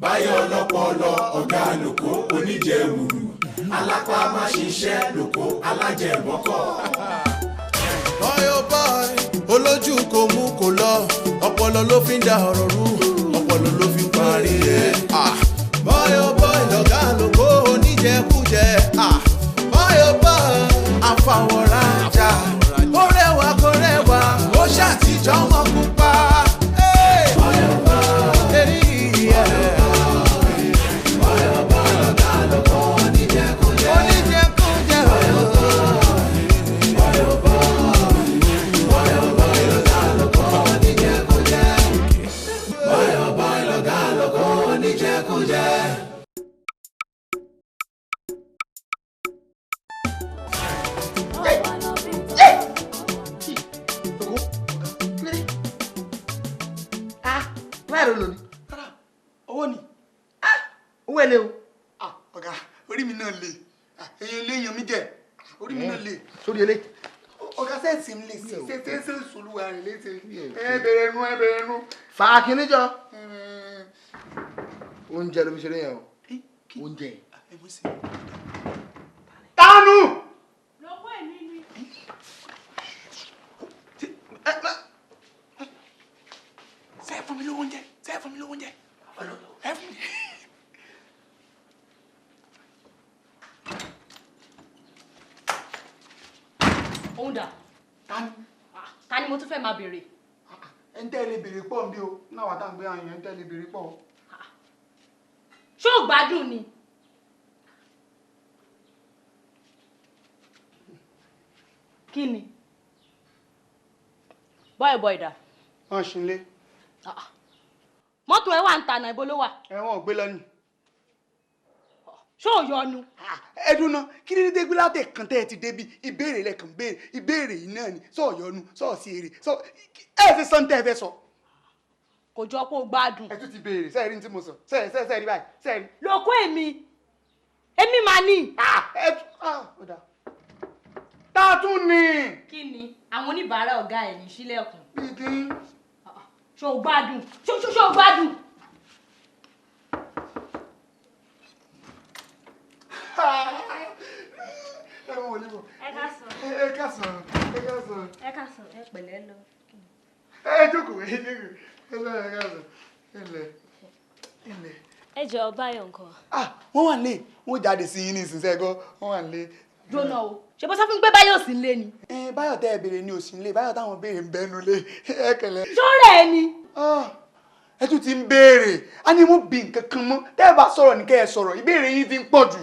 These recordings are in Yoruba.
Báyọ̀ ọlọ́pọlọ ọ̀gá lòkó oníjẹwùrù alápá má ṣiṣẹ́ lòkó alájẹmọ́kọ̀. Boy oh boy, olójú kò mú kò lọ, ọpọlọ ló fi ń da ọ̀rọ̀ rú, ọpọlọ ló fi ń parí ẹ̀. Ah. Boy oh boy, lọ̀gá lóko oníjẹkújẹ. Ah. Boy oh boy, àfàwọ̀rajà, ó rẹwà kó rẹwà, ó ṣàtijọ́ mọ́ pupa. Hey. Boy oh boy, hey, yeah. Oníjẹkújẹ. Láì ló lò ní. Owó ni. Owó ẹ lé o. Ah, ọ̀gá, orí mi náà le. Ah, èèyàn lè yan mí jẹ. Orí mi náà le. Sórí elé. Ọ̀gá, sẹ́ẹ̀sì mi lè ṣe ṣe ṣe ṣe sùlùwà rẹ̀ léṣe. Ẹ bẹ̀rẹ̀ nu, ẹ bẹ̀rẹ̀ nu. Fà á kíní jọ. Oúnjẹ ló fi ṣeré yẹn o. Oúnjẹ. Tánú. Lọ́kọ́ èmi ni. Ṣé ẹ fún mi lówó oúnjẹ? Ṣé ẹ fún mi lówó oúnjẹ? Ẹ fún mi. Òun dà? Tánú. Ta ni mo tún fẹ́ máa béèrè? Ẹ ń tẹ́lẹ̀ béèrè pọ̀ nbí o. Náà wà tá à ń gbé àwọn èèyàn ń tẹ́lẹ̀ béèrè pọ̀ o. Ṣé ò gbádùn ni? Kí ni? Bọ́ẹ̀ bọ́ẹ̀ dà. Wọ́n ṣì ń lé. Mọ́tò ẹ wà ń ta náà, ibo ló wà? Ẹ wọ́n ò gbé lọ ni. Ṣé ò yọnu? Ẹdun náà, kí ni dégbé látẹ̀ kan tẹ́ ẹ ti débi ìbéèrè lẹ́kàn béèrè ìbéèrè yìí náà ni sọ̀ọ́ yọnu sọ̀ọ́ sí èrè sọ̀ọ́ ẹ fi sọ́n tẹ́ ẹ fẹ́ sọ. Kò jọ kó o gbádùn. Ẹ tún ti béèrè sẹ́ẹ̀ rí ní tí mo sọ sẹ́ẹ̀ sẹ́ẹ̀ sẹ́ẹ̀ rí báyìí sẹ́ẹ̀ rí. Lóko èmi, èmi máa ní. Ẹ tún ó dáa. Tá a tún ní. Kí ni àwọn oníbàárà ọ̀gá ẹ̀ ní sílẹ̀kùn? Bíi kí. Ṣé o gbádùn? Ṣé ṣé o gbádùn? Ẹ mọ wòlíbọ̀. Ẹ káàsán. Ẹ káàsán, ẹ káàsán. Ẹ káàsán, ẹ pẹ̀lẹ́ lọ. Ẹ jókòó, ẹ jókòó, ẹ lọ, ẹ káàsán, ẹ lẹ, ẹ lẹ. Ẹ jọ Báyọ̀ nǹkan. Ah, wọ́n wà nílé, wọ́n jáde sí yín ní ìsinsẹ́ gbọ́, wọ́n wà nílé. Jóná o, ṣe bó sọ fún mi pé Báyọ̀ sí nílé ni? Ẹ Báyọ̀ tẹ́ ẹ béèrè ní òsì nílé, Báyọ̀ táwọn béèrè ń bẹnu lé, ẹ kẹlẹ. Ṣọ́rẹ́ ẹ ni. Ẹ tún ti ń béèrè, a ní mo bí nǹkan kan mọ́, tẹ́ ẹ bá sọ̀rọ̀ ní kẹ́ ẹ sọ̀rọ̀, ìbéèrè yín ti ń pọ̀ jù.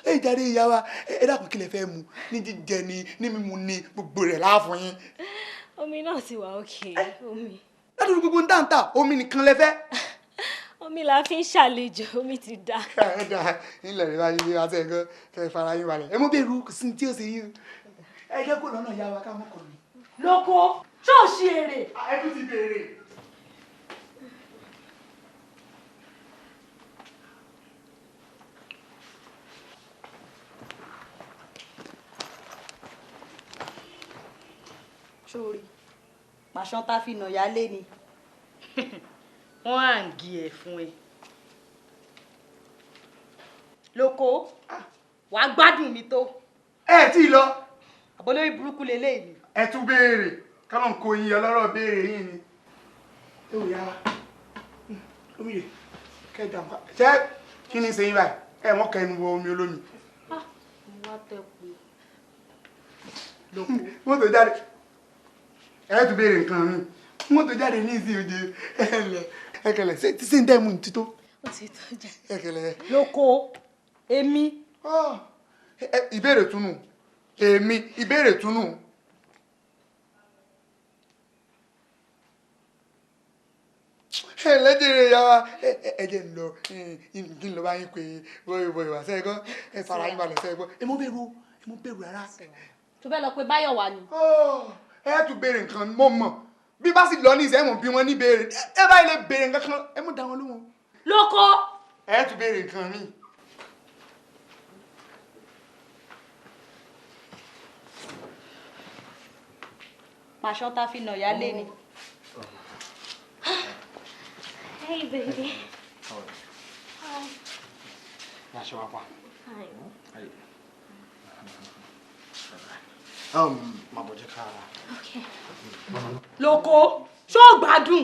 Ẹ jàre ìyá wa, ẹ dákun, kí lẹ fẹ́ mu, ní jíjẹ ni ní mímu ni, gbogbo rẹ̀ láàfún yín. Omi náà ti wà òkè, omi. Ládùúgbò gbogbo ń tàǹtà, omi nìkan lẹ fẹ́. Omi la fi ń ṣàlejò, omi ti dá. Ẹ dà ilẹ̀ rẹ̀ bá yín wá sẹ́yìn gan, kẹ́ ẹ fara yín balẹ̀. Ẹ mú bẹ̀rù, kò sí ní tí ó ṣe yín. Ẹ jẹ́ kó lọ́nà ìyá wa ká mọ́ kọ̀ mí. Lóko, ṣé ò ṣe èrè? Ẹ tún ti béèrè. Sórí, pàṣán tá a fi nà yálé ni. Wọ́n á ń gi ẹ̀ fún ẹ. Lóko, wàá gbádùn mi tó. Ẹ tí ì lọ. Àbólórí burúkú leléyìí. Ẹ tún béèrè, kálọ̀ ń kó yín ọlọ́rọ̀ béèrè yín ni. Ẹ wò yá wa, omi rè kẹjà nǹkan. Ṣé kí ni ṣe yín báyìí? Ẹ wọ́n kẹnu wọ omi olómi. Mo wá tẹ kú. Lóko. Mọ́tò jáde. Ẹ tún béèrè nǹkan mi. Mọ́tò jáde ní ìsìn òde. Ẹ lẹ ẹ kẹlẹ ṣé tí ṣe ń dẹ́ mu ní tító. Ó ti tó jẹ. Ẹ kẹlẹ. Lóko, èmi. Ìbéèrè túnú. Èmi ìbéèrè túnú. Ẹ lẹ́jẹ̀rẹ̀ ìyá wa, ẹ jẹ́ ń lọ kí n lọ bá yín pé bọ́yì bọ́yì wá sẹ́gbọ́, ẹ fara yín balẹ̀ sẹ́gbọ́, ẹ mọ́ bẹ̀rù, ẹ mọ́ bẹ̀rù rárá. Tó fẹ́ lọ pé Báyọ̀ wà ní. Ẹ tún béèrè nǹkan mọ́ mọ̀ bí bá sì lọ ní ìsẹ́ mọ̀ bí wọ́n ní béèrè, ẹ bá ilé béèrè nǹkan kan, ẹ mọ̀ dá wọn lóhùn. Lóko. Ẹ tún béèrè nǹkan mi. Pàṣán tá a fi nà yálé ni. Hey baby. Aṣọ wa pa. Fine. Máa bọ̀ jẹ́ ká. Okay. Lóko, ṣó o gbádùn?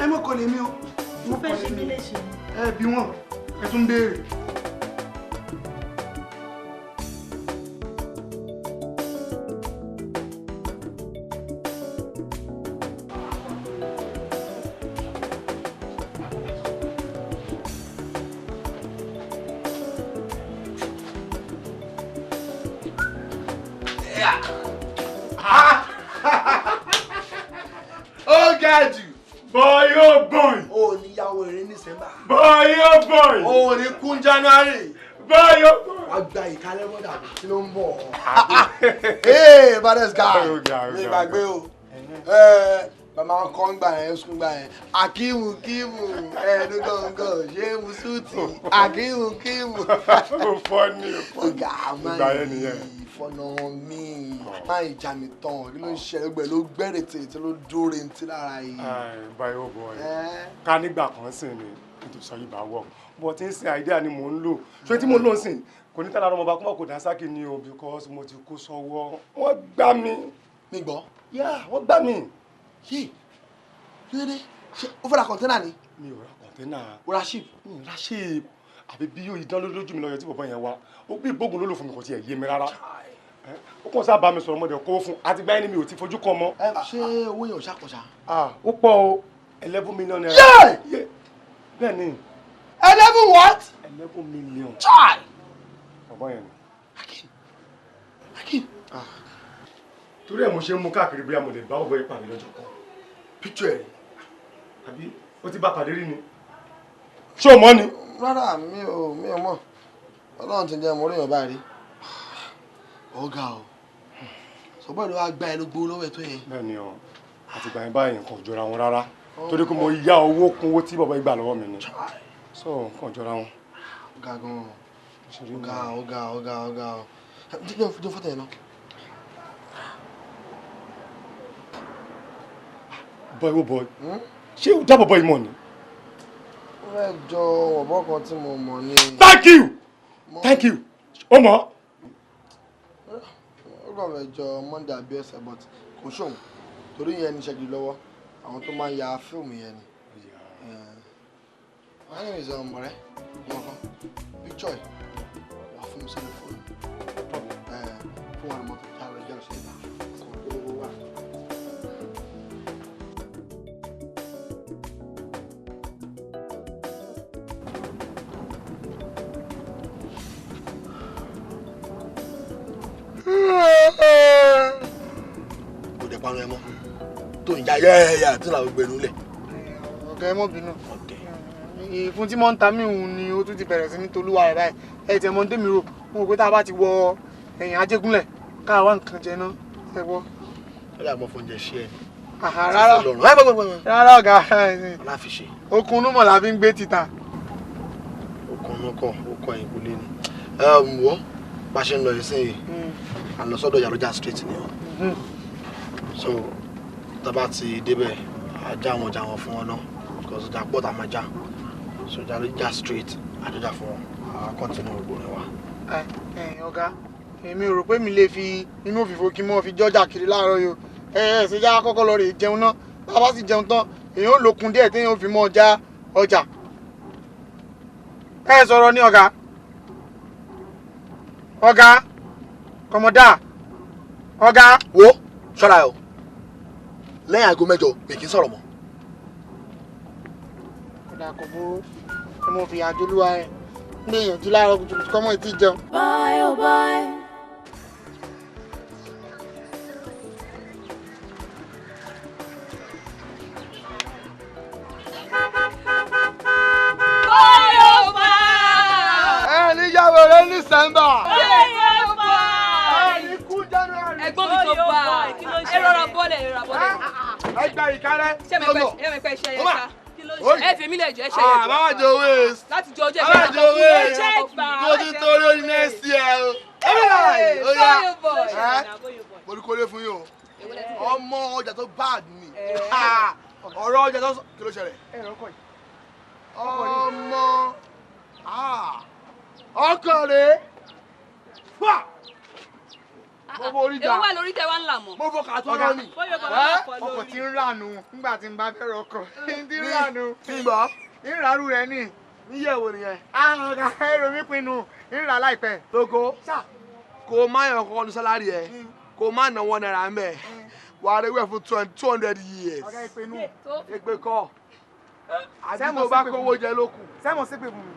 Ẹ mọ̀ kọ́ lèmi o. Mo fẹ́ ṣe mí léṣe. Ẹ bí wọn, ẹ tún béèrè. Ó ga jù. Boy, oh boy. O ní yàwó eré ní December. Boy, oh boy. O ní kún January. Boy, oh boy. Wàá gba ìkálẹ̀ mọ́dà mi kí ló ń bọ̀. Hey, baddest guy. Ó ga, ó Mi ga, gbàgbé o. Bàbá wọn kọ́ ń gbà yẹn, sùn gbà yẹn. Akíwù kíwù, ẹnu gọ̀ǹgọ̀, ṣé mu súùtì? Akíwù kíwù. Ó fọ́ ní ó fọ́ ní. Ọ̀gá máa Ìgbà yẹn nìyẹn. Ìfọ̀nà mi. Máa ìjà mi tán, kí ló ń ṣẹlẹ̀ gbẹ̀ ló gbẹ̀rẹ̀ tètè ló dóore ntí lára yìí. Boy, oh boy. Ká nígbà kan sìn ni nítorí sọ yìí bá wọ̀. But tí ń sin idea ni mò ń lò. Ṣé tí mò ń lò ń sìn? Kò ní tàlàrọ̀ ọmọọba kó má kò dá sákì ni o because mo ti kó sọ́wọ́. Wọ́n gbá mi. Mi gbọ́. Yeah, wọ́n gbá mi. Yé, kí ló dé? Ṣé o fẹ́ ra kọ̀ńténà ni? Mi ò ra kọ̀ńténà. O ra ship? Mi ò ra ship. Àbí bí yóò idán lójú mi lọ́yọ̀ tí bọ̀bọ̀ yẹn wá. Ó bí ìgbógun ló lò fún mi kò tiẹ̀ yé mi rárá. Ó kàn sábà bá mi sọ̀rọ̀ ọmọdé kó fún un. Àtìgbà yẹn ni mi ò ti fojú kan mọ́. Ṣé owó yẹn ò ṣàkóso? Ó pọ̀ o, 11 million naira. Yeah! Bẹ́ẹ̀ ni. 11 what? 11 million. Chai! Bọ̀bọ̀ yẹn ni. Akin. Torí ẹ̀ mo ṣe ń mú káàkiri bóyá mo lè bá ọ̀bọ yẹn pàdé lọ́jọ́ kan. Picture ẹ̀. Àbí ó ti bá pàdé rí ni? Ṣé o mọ̀ ni? Rárá, mi ò mọ̀. Ọlọ́run ti jẹ́ mo rí èèyàn báyìí rí. Ọ̀gá o. Sọ̀bọ́ ìlú wa gba ẹ ló gbowó lọ́wọ́ ẹ tó yẹn. Bẹ́ẹ̀ ni o, àtìgbà yẹn báyìí nǹkan ò jọra wọn rárá. Torí pé mo yá owó kún owó tí bàbá yìí gbà lọ́wọ́ mi ni. So nǹkan ò jọra wọn. Ọ̀gá gan-an. Ọ̀gá ọ̀gá ọ̀gá ọ̀gá o. Jẹ́ fọ́tò yẹn náà. Boy, oh boy. Ṣé o dábọ̀ bọ́ ìmọ̀ ni? Ó fẹ́ jọ ọ̀bọ kan tí mo mọ̀ ni. Thank you! Thank you! Ó mọ̀? Ó kàn fẹ́ jọ Monday àbí ọ̀sẹ̀ but kò ṣòun torí yẹn ní ṣẹ́gi lọ́wọ́ àwọn tó máa ń ya fíìmù yẹn ni. My name is Ọmọrẹ́ ọmọ kan picture ẹ̀ wà fún mi sórí fóònù. Fún wa ní mọ́tò tá a lọ jẹ́ ọ̀sẹ̀ ìta kan tó wà. Kò dẹ̀ panu ẹ mọ́ tó ń já yẹ́yẹ́yẹ́ tí làwọn gbẹnu lẹ̀. Ọ̀gá ẹ mọ́ bínú. Ìfun tí mò ń ta mí òun ni ó tún ti bẹ̀rẹ̀ sí ní tolúwa rẹ̀ báyìí. Ẹ tiẹ̀ mọ́ ń tèmi rò, mo rò pé tá a bá ti wọ ẹ̀yìn Ajégúnlẹ̀ ká wá nǹkan jẹ náà ẹ gbọ́. Ó dà mọ́ fóúnjẹ ṣe ẹ. Rárá rárá ọ̀gá. Aláfiṣe. Okun inú mọ̀ la fi ń gbé títà. Okun inú kọ̀, ó kọ ẹ̀yìn kò lé ni. Wọ́ bá ṣe ń lọ yìí sí yìí, à ń lọ sọ́dọ̀ Yàrá street ni o. So tá a bá ti débẹ̀, a já wọn já wọn fún wọn náà. Because ọjà pọ̀ tá a máa já. So Yàrá street, a jọjà fún wọn. A continue gbogbo rẹ̀ wá. Ọ̀gá, èmi ò rò pé mi lè fi inú òfìfo kí mọ́ fi jọ́jà kiri láàárọ̀ yìí o. Ẹ ṣe já kọ́kọ́ lọ rè jẹun náà. Tá a bá sì jẹun tán, èèyàn ó lókun díẹ̀ téèyàn ó fi mọ́ ọjà ọjà. Ẹ sọ̀rọ̀ ní ọ̀gá. Ọ̀gá, kọ̀mọ̀dá, ọ̀gá. Wo ṣọ́ra ẹ o, lẹ́yìn aago mẹ́jọ mi kì í sọ̀rọ̀ mọ́. Ọ̀dà kò burú, ẹ mọ̀ fi àjọlúwa ẹ̀ ní ìyànjú láàárọ̀ kùtùkùtù kọ́mọ̀ ìtì jẹun. Bye, oh bye. Boy, oh boy. Ẹ ní yàwó rẹ ní December. Boy, oh boy. Ẹ ní kú January. Ẹ̀gbọ́n mi tó bá ẹ rọra bọ́lẹ̀, ẹ rọra bọ́lẹ̀. Ẹ gba ìkárẹ́. Ṣé mi pẹ́ ṣe yẹn ṣá? Ẹ fi mí lẹ̀ jọ, ẹ ṣe yẹn jọ. Máa jẹ waste. Láti jọ ọjọ́ Máa jẹ waste. ìfẹ́ Mo ti torí oyin next year o. Ó yá. Mo ní kórè fún yín o. Ọmọ ọjà tó bad ni. Ọ̀rọ̀ ọjà tó kí ló ṣẹlẹ̀? Ọmọ ọkọ rẹ̀ fà. Mo forí jà. Ewu wà lórí tẹ wá ń là mọ́. Mo fọ kàtó ọ̀rọ̀ ni. Ọkọ̀ tí ń rànú nígbà tí n bá fẹ́ rọkọ̀. Tí ń rànú. Nígbà. Ń ràrú rẹ̀ ni. Níyẹ̀wò nìyẹn. Ọ̀gá èrò mi pinnu ń rà láìpẹ́. Lóko kò má yàn kọ́kọ́ ní sálárì ẹ̀ kò má ná ₦1 ń bẹ̀. Wà á rí wẹ̀ fún 200 years. Ọ̀gá ìpinnu. Èpè kọ́. Àbí tó bá kówó jẹ ló kù. Sẹ́mọ̀ sí pé fún mi.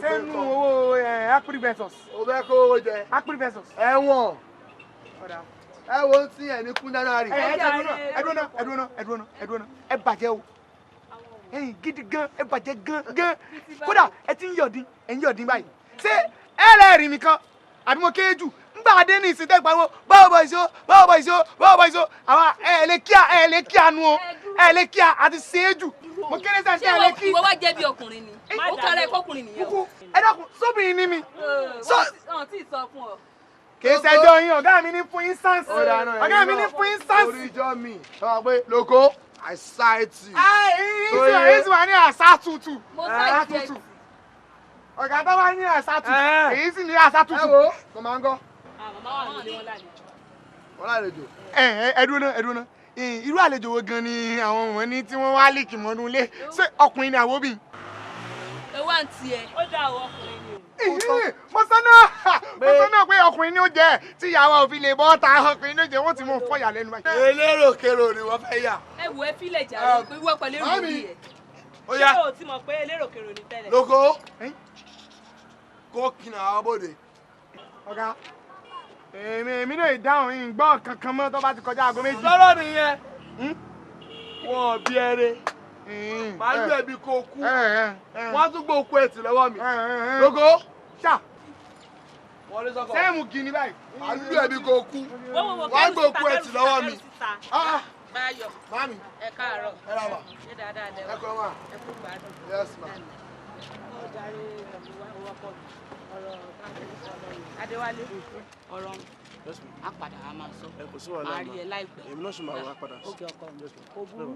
Sẹ́nu owó Akpri Ventures. O fẹ́ kówó jẹ. Akpri Ventures. Ẹ̀wọ̀n. Ẹ wo tí ẹ ní kún January. Ẹ dúró náà, ẹ dúró náà, ẹ dúró náà, ẹ dúró náà, ẹ bàjẹ́ o. Ẹ̀yin gidi gan, ẹ bàjẹ́ gan gan. Kódà ẹ ti ń yọ̀dín, ẹ ń yọ̀dín báyìí. Ṣé ẹ rẹ̀ rìn mí kan? Àbí mo kéré jù? Ngbà dé ní ìsìn tẹ́ pariwo, báwo bọ̀ ìṣó, báwo bọ̀ ìṣó, báwo bọ̀ ìṣó. Àwa ẹ lè kíá, ẹ lè kíá nu o, ẹ lè kíá àti ṣe é jù. Mo kéré sẹ́ ẹ lè kí. Ṣé ìwọ wá jẹ́ bí ọkùnrin ni? Ó kára ẹ kọ́kùnrin nìyẹn o. Ẹ dákun, sóbìnrin ni mi. Wọ́n ti sọ fún ọ. Kì í ṣẹjọ́ yín, ọ̀gá mi ní fún yín sáǹsì. Ọ̀gá mi ní fún yín sáǹsì. Oríjọ́ mi, sọ pé lóko, I cite you. Èyí sì wà ní àṣà tutù. Mo cite ẹ. Ọ̀gá tó wá ní àṣà tutù. Èyí sì ní àṣà tutù. Ẹ wo, mo máa ń gọ́. Màmá wà nílé wọn lálejò. Wọ́n lálejò. Ẹ dúró náà, ẹ dúró náà. Irú àlejò wo gan ni àwọn ọmọ ní tí wọ́n wá líkì mọ́nú ilé? Ṣé ọkùnrin ni àwòbí? Ẹ wá ń tiẹ̀. Ó dá àwọn ọkùnrin ni o. Mo sọ náà pé ọkùnrin ni ó jẹ́ tí ìyàwó òfin lè bọ́ ta ọkùnrin ni ó jẹ́ wọ́n ti mú un fọyà lẹ́nu báyìí. Elérò kérò ni wọ́n fẹ́ yà. Ẹ wò ẹ fílẹ̀ jàre pé wọ́n pẹ̀lú èrò orí ẹ̀. Ṣé o ti mọ̀ pé elérò kérò ni tẹ́lẹ̀? Lóko kó kìnnà àwọn bòde. Ọ̀gá èmi náà ìdáhùn yìí ń gbọ́ kankan mọ́ tó bá ti kọjá aago méjì. Sọ́rọ̀ nìyẹn wọn bí ẹrẹ màá lù ẹbí kó kú wọn á tún gbọ́ okú ẹtì lọ́wọ́ mi. Lóko ṣá sẹ́ẹ̀mù kìíní báyìí. Màá lù ẹbí kó kú wọn á gbọ́ okú ẹtì lọ́wọ́ mi. Báyọ̀ mami ẹ káàárọ̀ ẹ ra wà ṣé dáadáa lẹ ẹ kọ́ wa ẹ kú gbádùn. Yes ma. Adéwálé ọ̀rọ̀ á padà á máa sọ máa rí ẹ láìpẹ́. Èmi náà sì máa wá padà. Ókè ọkọ mi kò burú.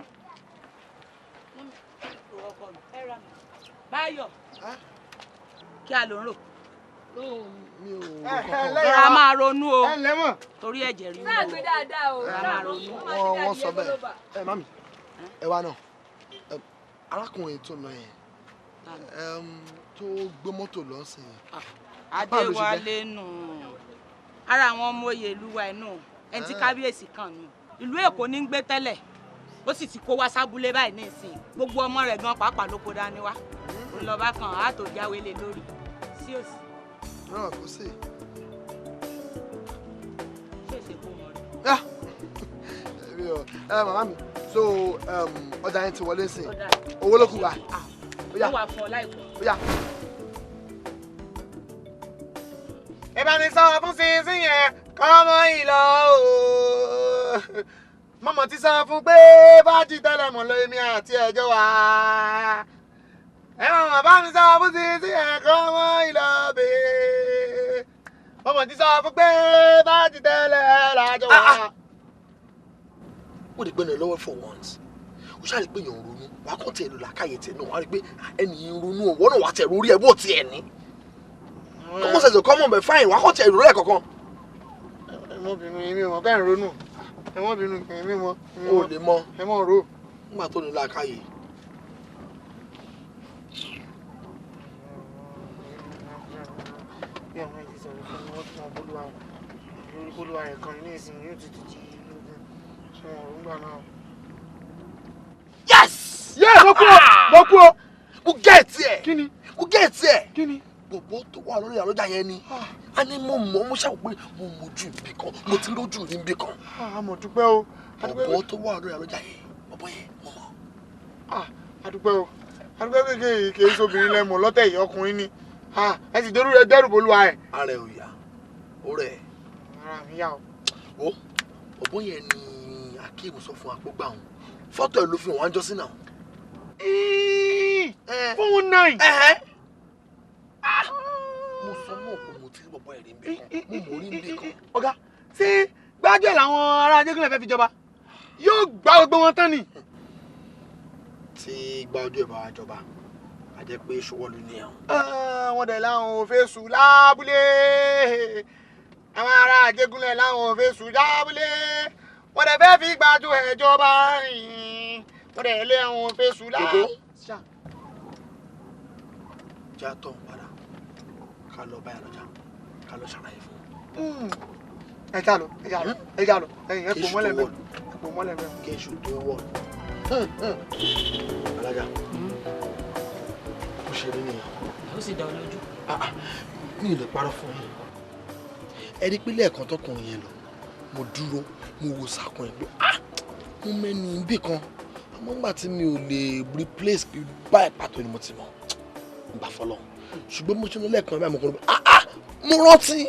Báyọ̀ kí a ló ń rò. Rọra máa ronú o torí ẹ̀jẹ̀ ríru o. Sáà gbé dáadáa o. Rọra máa ronú. Wọ́n sọ bẹ́ẹ̀. Ẹ mami ẹ wá náà arákùnrin tó lọ yẹn tó gbé mọ́tò lọ sí yẹn. Adéwálé nù ara àwọn ọmọ oyè ìlú wa ẹ̀ nù ẹni tí kábíyèsí kan nù ìlú Èkó ní ń gbé tẹ́lẹ̀ ó sì ti kó wá sábúlé báyìí ní ìsìn gbogbo ọmọ rẹ̀ gan pàápàá ló kó dání wá ó lọ bá kan á tó jáwé lé lórí sí òsì. Náà kò sí. Ṣé èsè kó mọ rẹ. Ẹ màmá mi so ọjà yẹn ti wọlé sí owó ló kù wá. Ó wà fún ọ láìpẹ́. Ẹ bá mi sọ fún sínsìn yẹn kọ́mọ ìlọ o. Mọ̀mọ́ ti sọ fún pé bá ti tẹ́lẹ̀ mọ̀ lọ èmi àti ẹjọ́ wa. Ẹ mọ̀mọ́ bá mi sọ fún sínsìn yẹn kọ́mọ ìlọ bẹ́ẹ̀. Mọ̀mọ́ ti sọ fún pé bá ti tẹ́lẹ̀ lájọ wa. Ó lè gbẹ́nu ẹ lọ́wọ́ for once. Ó ṣáà rí pé èèyàn ń ronú wàá kàn tiẹ̀ lò làákàyè tiẹ̀ náà wàá rí pé ẹnì yìí ń ronú òwò náà wàá tẹ̀ lórí ẹ̀ bó tiẹ̀ ní. Common sense common but fine wàá kàn tiẹ̀ lórí ẹ̀ kankan. Ẹ mọ bínú èmi ò mọ̀ bẹ́ẹ̀ ń ronú ẹ mọ bínú èmi mọ. O lè mọ. Ẹ mọ ro. Nígbà tó ní làákàyè. Bí àwọn ẹni sọ̀rọ̀ fún mi wọ́n tún mọ bólúwa lórí bólúwa rẹ̀ kan ní ìsìn yóò ti di ṣe wọn ò ń gbà náà. Yes! Yeah, mo kú o! Mo kú o! Mo gẹ̀ẹ́tì ẹ̀! Kí ni? Mo gẹ̀ẹ́tì ẹ̀! Kí ni? Bọ̀bọ̀ tó wà lórí àlọ́jà yẹn ni. A ní mo mọ̀ mo ṣàwọ̀ pé mo mojú ibì kan, mo ti rójú rí ibì kan. A mọ̀ dúpẹ́ o. Bọ̀bọ̀ tó wà lórí àlọ́jà yẹn, bọ̀bọ̀ yẹn mo mọ̀. A dúpẹ́ o. A dúpẹ́ kékeré kì í ṣobìnrin lẹ́mọ̀ lọ́tẹ̀ yìí ọkùnrin ni. Ẹ sì dẹ́rù rẹ dẹ́rù bolúwa ẹ̀. Ara ẹ̀ ò yá, ó rẹ̀ ẹ̀. Ara mi yá o. Wo bọ̀bọ̀ yẹn ni Akeem sọ fún apógbà òun. Fọ́tò ẹ̀ ló fi hàn wá ń jọ́sìn náà. 419. Mo sọ mọ́ pé mo ti rí bọ̀bọ̀ ẹ̀ rí nbí kan, mo mọ̀ rí nbí kan. Ọ̀gá, ṣé gbájúẹ̀ làwọn ará Ajégúnlẹ̀ fẹ́ fi jọba? Yóò gbá gbogbo wọn tán ni. Tí gba ojú ẹ̀ bá wa jọba, a jẹ́ pé ṣọwọ́lù ni ẹ̀. Wọ́n dẹ̀ láwọn ò fẹ́ sùn lábúlé, àwọn ará Àjẹgúnlẹ̀ láwọn ò fẹ́ sùn lábúlé, wọ́n dẹ̀ fẹ́ fi gbájú ẹ̀ jọba, wọ́n dẹ̀ lé àwọn ò fẹ́ sùn lábúlé. Já tọ̀ ń padà ká lọ báyà lọ́jà, ká lọ ṣàlàyé fún un. Ẹ já lọ, ẹ já lọ, ẹ já lọ, ẹ kò mọ́lẹ̀ mẹ́, ẹ kò mọ́lẹ̀ mẹ́. Kéṣù tó wọ̀ alága bó ṣe rí nìyẹn. Ó sì dá ọ lójú. Mi ò lè parọ́ fún yín. Ẹ rí pé lẹ́ẹ̀kan tọkùnrin yẹn lọ, mo dúró, mo wo sàkún ẹ̀ pé ah, mo mẹ́nu ibì kan, àmọ́ nígbà tí mi ò lè replace bí báyìí pàtó ni mo ti mọ̀ gbà fọlọ́, ṣùgbọ́n mo ṣe lọ lẹ́ẹ̀kan báyìí, mo kọ́ ló pé ah ah, mo rántí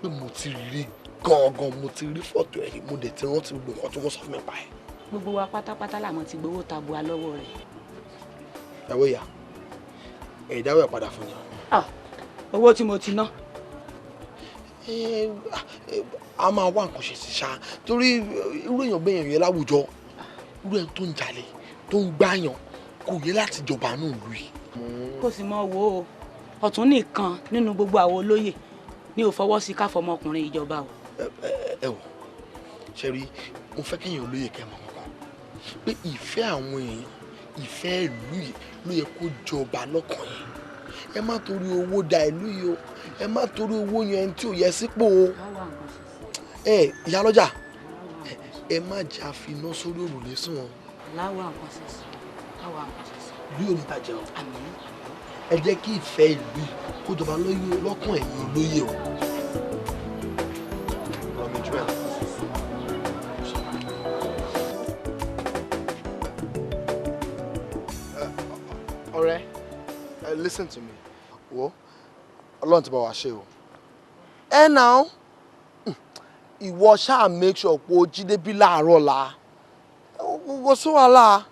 pé mo ti rí gangan, mo ti rí fọ́tò ẹ̀ rí, mo dẹ̀ ti rántí gbogbo nǹkan tí wọ́n sọ fún mi pa ẹ̀. Gbogbo wa pátápátá làwọn ti gbowó tabua lọ́wọ́ rẹ̀. Ẹ wo ìyá, ẹ dáwọ́ ẹ̀ padà fún mi. Owó tí mo ti ná. A máa wá nǹkan ṣe sí ṣá, torí irú èèyàn bẹ́ẹ̀ yẹn láwùjọ, irú ẹni tó ń jalè tó ń gbáyàn kò yẹ láti jọba náà lù yìí. Kó sì mọ wo o, ọ̀tún nìkan nínú gbogbo àwọn olóyè ní ò fọwọ́ sí káfọmọkùnrin ìjọba o. Ẹ wò ṣe rí, mo fẹ́ kéèyàn olóyè kẹ́ mọ̀ kankan pé ìfẹ́ àwọn èèyàn, ìfẹ́ ìlú yìí ló yẹ kó jọba lọ́kàn yìí. Ẹ má torí owó da ìlú yìí o, ẹ má torí owó yan ẹni tí ò yẹ sípò o. Ẹ ìyálọ́jà, ẹ má jẹ́ àfiná sórí òrùlé sùn o. Láwa nǹkan ṣe sí, láwa nǹkan ṣe sí. Ìlú yóò ní bàjẹ́ o. Ẹ jẹ́ kí ìfẹ́ ìlú yìí kó jọba lọ́kàn ẹ̀yin olóyè o. Ọ̀rẹ́, listen to me. Wo, Ọlọ́run ti bá wa ṣe o. Ẹ náà, ìwọ ṣáà make sure pé o jí débí láàárọ̀ la. Kò sí wàhálà.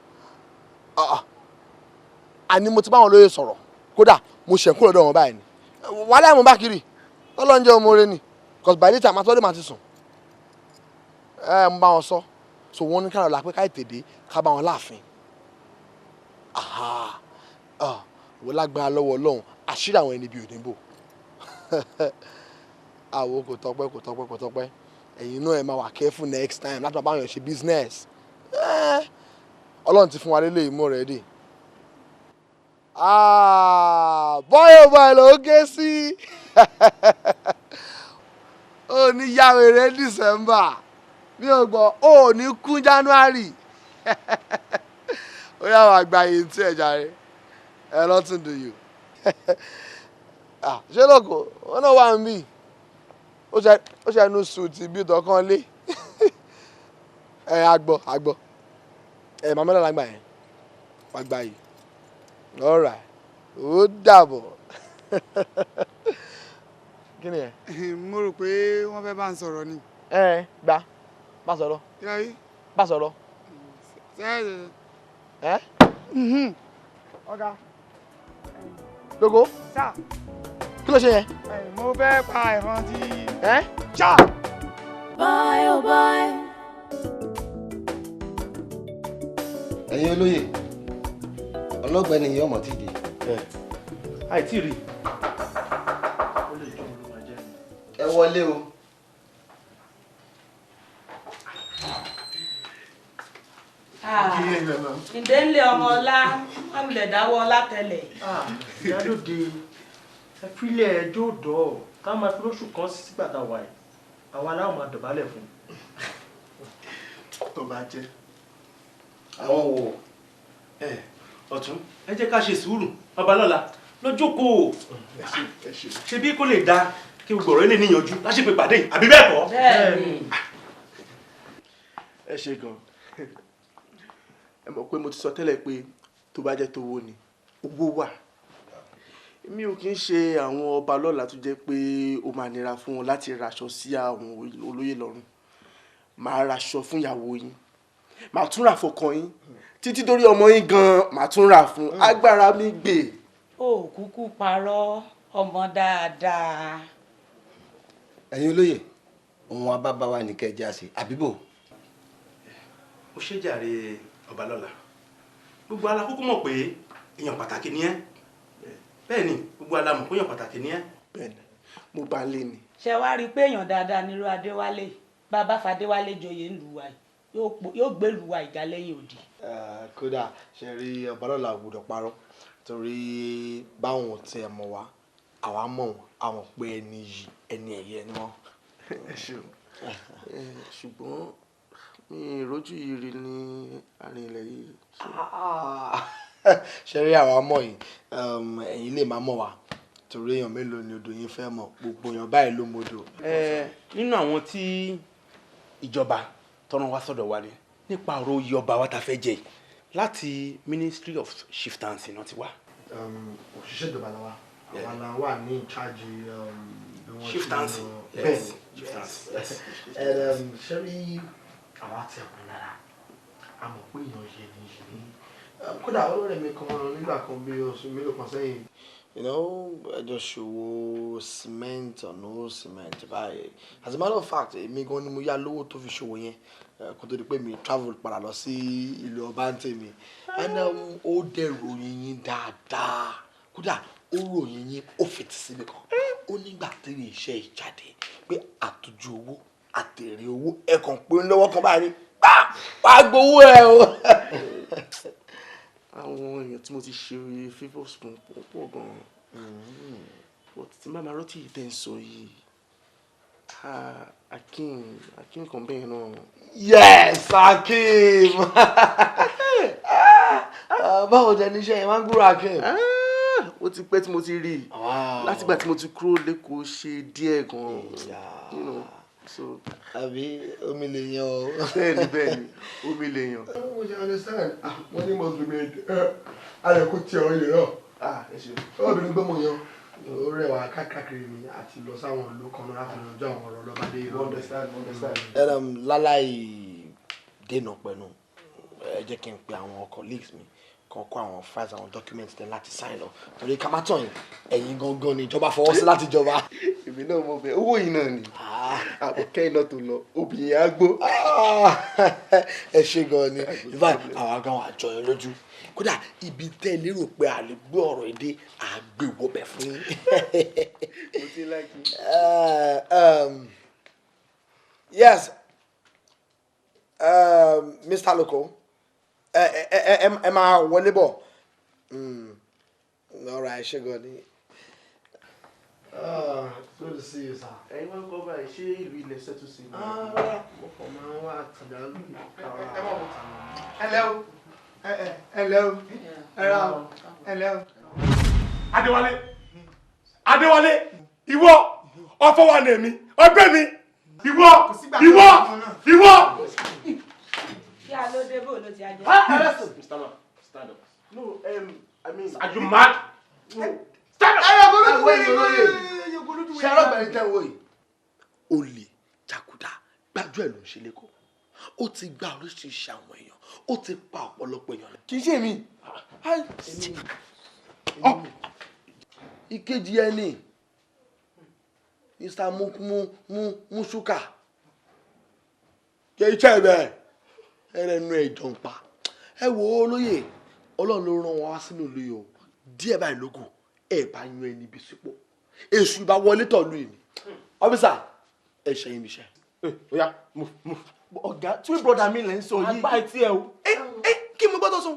Àní mo ti bá wọn lóye sọ̀rọ̀. Kódà mo ṣẹ̀ kúrò lọ́dọ̀ wọn báyìí ni. Wàhálà mo bá kiri. Ọlọ́run jẹ́ ọmọ rẹ ni. Because by the time àtọ́lé màá ti sùn. Ẹ mo bá wọn sọ. So wọ́n ní káàrọ̀ la pé ká ètè dé ká bá wọn láàfin. Wọ́n lágbára lọ́wọ́ Ọlọ́run, àṣírí àwọn ẹni bíi òdìbò. Àwo kò tọpẹ́, kò tọpẹ́, kò tọpẹ́. Ẹ̀yin náà ẹ máa wà careful next time láti máa bá àwọn ṣe business. Ọlọ́run ti fún wa lélẹ̀ ìmú already. Bọ́yọ̀ bọ́yọ̀ ló ń ké sí. Ó ní yàwèrè December, mi ò gbọ́, ó ní kún January. Ó yà wá gba yìí tí ẹ̀ jàre. Ẹ lọ́tún dùn yìí. Ṣé lóko wọn náà wà ń bì? Ó ṣe ẹnu sùn tí bí tọkàn lé. Ẹ àgbọ̀ àgbọ̀. Ẹ màmá náà lágbà yẹn. Wà gba yìí. All right. Ó dàbọ̀. Kí ni ẹ? Mo rò pé wọ́n fẹ́ bá ń sọ̀rọ̀ ni. Ẹ gbà, bá sọ̀rọ̀. Bá sọ̀rọ̀. Ẹ? Ọ̀gá. Lógo. Sá. Kí ló ṣe yẹn? Mo fẹ́ pa ẹ̀fọn tí. Ẹ? Ṣá. Bye oh bye. Ẹ̀yin olóyè, ọlọ́gbẹ́ni yìí ọmọ ti dé. Àìtí rí. Ẹ wọlé o. Ǹdẹ́ ń lé ọmọ ọlá, wọ́n lè dáwọ́ ọlá tẹ́lẹ̀. Ìyálóde, ẹ fílẹ̀ ẹjọ́ dọ̀ ká máa fi lóṣù kan sígbà tá a wà yìí, àwa aláwọ̀ máa dọ̀bálẹ̀ fún un. Tó bá jẹ́. Àwọn wo? Ọ̀tún, ẹ jẹ́ ká ṣe sùúrù, Babalọ́lá lọ́jọ́kòó. Ṣé bí kò lè dáa kí gbogbo ọ̀rọ̀ ilé níyanjú láṣẹ pé pàdé àbí bẹ́ẹ̀ kọ́? Bẹ́ẹ̀ni. Ẹ ṣe gan. Ẹ mọ̀ pé mo ti sọ tẹ́lẹ̀ pé tó bá jẹ́ tówó ni, owó wà. Èmi ò kí ń ṣe àwọn ọba lọ́la tó jẹ́ pé ó máa nira fún wọn láti raṣọ sí àwọn olóyè lọ́rùn. Màá raṣọ fún ìyàwó yín, màá tún rà fọkàn yín, títí dórí ọmọ yín gan-an màá tún rà fún. Agbára mi gbè. Ó kúkú parọ́ ọmọ dáadáa. Ẹ̀yin olóyè, ohun abábá wa ní kẹ́ ẹ jẹ́ àṣẹ àbíbò. Ó ṣe jàre Ọbalọ́lá. Gbogbo alákòókò mọ̀ pé èèyàn pàtàkì ni ẹ́. Bẹ́ẹ̀ ni, gbogbo alamọ̀ pé èèyàn pàtàkì ni ẹ́. Bẹ́ẹ̀ni, mo bá lé ni. Ṣé wàá rí i pé èèyàn dáadáa nírú Adéwálé? Bàbá Fadéwálé joyè ńlùú wa yìí, yóò gbé ìlú wa ìgá lẹ́yìn òdì. Kódà ṣe rí Ọbalọ́lá gbọ́dọ̀ parọ́, torí báwọn tiẹ̀ mọ̀ wá, àwa mọ̀ wọ́n, àwọn pé ẹni yìí ẹni ẹ̀yẹ ni wọ́n. Ẹ ṣeun, ṣùgbọ́n mi ìrójú yìí rí ní àárín ilẹ̀ yìí. Ṣe rí àwa mọ̀ yìí, ẹ̀yin lè máa mọ̀ wá, torí èèyàn mélòó ni odò yín fẹ́ mọ̀, gbogbo èèyàn báyìí ló mọdò. Nínú àwọn tí ìjọba tọ́nà wá sọ́dọ̀ wa ni nípa ọ̀rọ̀ oyè ọba wa ta fẹ́ jẹ láti Ministry of Chieftaincy náà ti wá. Òṣìṣẹ́ ìjọba la wa, àwa la wà ní in charge Chieftaincy. Bẹ́ẹ̀ni, chieftaincy. Ṣe rí àwa ti ẹ̀kún lára, a mọ̀ pé èèyàn yẹ ni yìí. Kódà olórí mi kan nígbà kan bí oṣù mélòó kan sẹ́yìn, ẹjọ́ ṣòwò cement or no cement báyìí. As a matter of fact, èmi gan ni mo yá lówó tó fi ṣòwò yẹn kó tó di pé mi travel padà lọ sí ìlú ọba ń tèmi. And ó dẹ̀ ròyìn yín dáadáa. Kódà ó ròyìn yín, ó fètí síbi kan. Ó nígbà tí iṣẹ́ ìjáde pé àtòjú owó àtèrè owó ẹ̀ kàn pé ń lọ́wọ́ kan báyìí wàá gbowó ẹ o. Àwọn èèyàn tí mo ti ṣe favours fún pọ̀ gan-an, but tí máa rántí yìí tẹ́ ń sọ yìí, Akin kan bẹ́ẹ̀ náà. Yes, Akin. Báwo jẹ níṣẹ́ yẹn máa ń gbúrò Akin? Ó ti pẹ́ tí mo ti rí i, látìgbà tí mo ti kúrò lẹ́kọ̀ọ́ ṣe díẹ̀ gan-an. Àbí omi lè yan o. Bẹ́ẹ̀ni bẹ́ẹ̀ni, omi lè yan. Mo ṣe understand, wọ́n ní must be made alẹ́ kó tiẹ̀ ọ yìí náà. Obìnrin gbọ́mọ yan ó rẹwà káàkiri ni àti lọ sáwọn ìlú kan náà láti lọ jọ àwọn ọ̀rọ̀ lọ́bàdé. Mo understand, mo understand. Láláì dènà pẹ̀lú, ẹ jẹ́ kí n pe àwọn colleagues mi kan kó àwọn files, àwọn documents tẹ láti sign lọ, torí ká má tàn yín, ẹ̀yin gangan ni ìjọba fọwọ́ sí láti jọba. Èmi náà mọ̀ bẹ́ẹ̀, owó yìí náà ni àbọ̀kẹ́ iná tó lọ, obìnrin á gbó. Ẹ ṣe gan ni, in fact àwa gan wà jọ yín lójú. Kódà ibi tẹ́ ẹ lérò pé a lè gbé ọ̀rọ̀ èdè àgbèwọ̀bẹ̀ fún yín. Mo ti láìkí. Yes, Mr. Loko, ẹ máa wọlé bọ̀. All right, ṣe gan ni. It's good to see you, sir. Ẹ̀yin wá ń kọ́ báyìí, ṣé ìlú ilẹ̀ ṣẹ́tù sí i? Rárá, mo kàn máa ń wá àtàjà lù. Ẹ lẹ́ o, ẹ lẹ́ o, ẹ ra o, ẹ lẹ́ o. Adéwálé, Adéwálé, ìwọ ọfọ wà ní èmi, ọgbẹ́ mi, ìwọ, ìwọ, ìwọ. Kí a ló dé, bó ló ti ajẹ́? Mr. Man, stand up. No, I mean. Are you mad? No. Stand up. Ṣe arábìnrin tẹ́ ń wò yìí, olè jàgùdà gbájú ẹ̀ ló ń ṣe lẹ́kọ̀ọ́. Ó ti gba oríṣiríṣi àwọn èèyàn, ó ti pa ọ̀pọ̀lọpọ̀ èèyàn. Kì í ṣe mi. Ìkejì ẹni Mr. Musuka jẹ́ iṣẹ́ bẹ́ẹ̀ ẹrẹ́nu ẹ̀jọ̀ ń pa. Ẹ wo olóyè, Ọlọ́run ló rán wọn wá sínú ìlú yìí o. Díẹ̀ báyìí lóko ẹ bá yan ẹni ibi sípò, èṣù ìbá wọlé tọ̀lú yìí ni. Ọ́fíìsà, ẹ ṣe yín iṣẹ́. Oya, move, move. Ọ̀gá, twin brother mi lẹ́ ń sọ yìí. Agbá etí ẹ o. Ẹ kí mo gbọ́dọ̀ sọ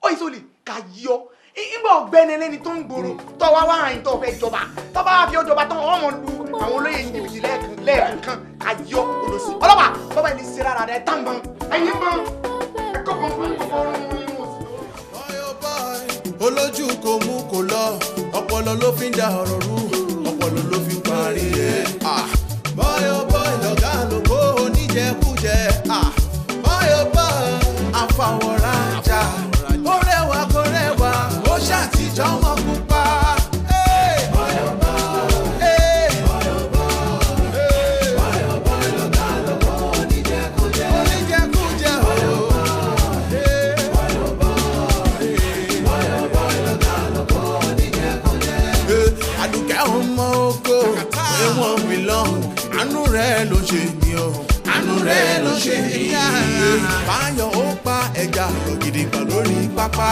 ọ ìsọ̀lì kà yọ ìgbà ọ̀gbẹ́ni ẹlẹ́ni tó ń gbòòrò tó wá wá àyìn tó fẹ́ jọba, tó bá fi ọjọba tán ọmọ lu àwọn olóyè ní jìbìtì lẹ́ẹ̀kan kà yọ olùsí ọlọ́pàá bọ́bá ẹni ṣe rárá rẹ̀ tán bàn ẹ̀yìn bàn ẹ̀kọ́ kan fún gbogbo ọrùn ìwọ̀n sí. Olójú kò mú kò lọ, ọpọlọ ló fi ń da ọ̀rọ̀ rú, ọpọlọ ló fi ń parí ẹ̀. Bọ́yọ̀ bọ́yọ̀ lọ́gá ló kó oníjẹkújẹ. Bọ́yọ̀ bọ́yọ̀ àfàwọ̀rajà, ó rẹwà kó rẹwà, ó ṣàtijọ́ mọ́ pupa. Bọ́yọ̀ bọ́yọ̀ lọ́gá ló kó oníjẹkújẹ. Oníjẹkújẹ o. Àdùkẹ́ ọmọ oko, ẹ̀wọ̀n mi lọ, àánú rẹ̀ ló ṣe mí o. Àánú rẹ̀ ló ṣe mí. Báyọ̀ ó pa ẹja rọ̀ gidigba lórí pápá.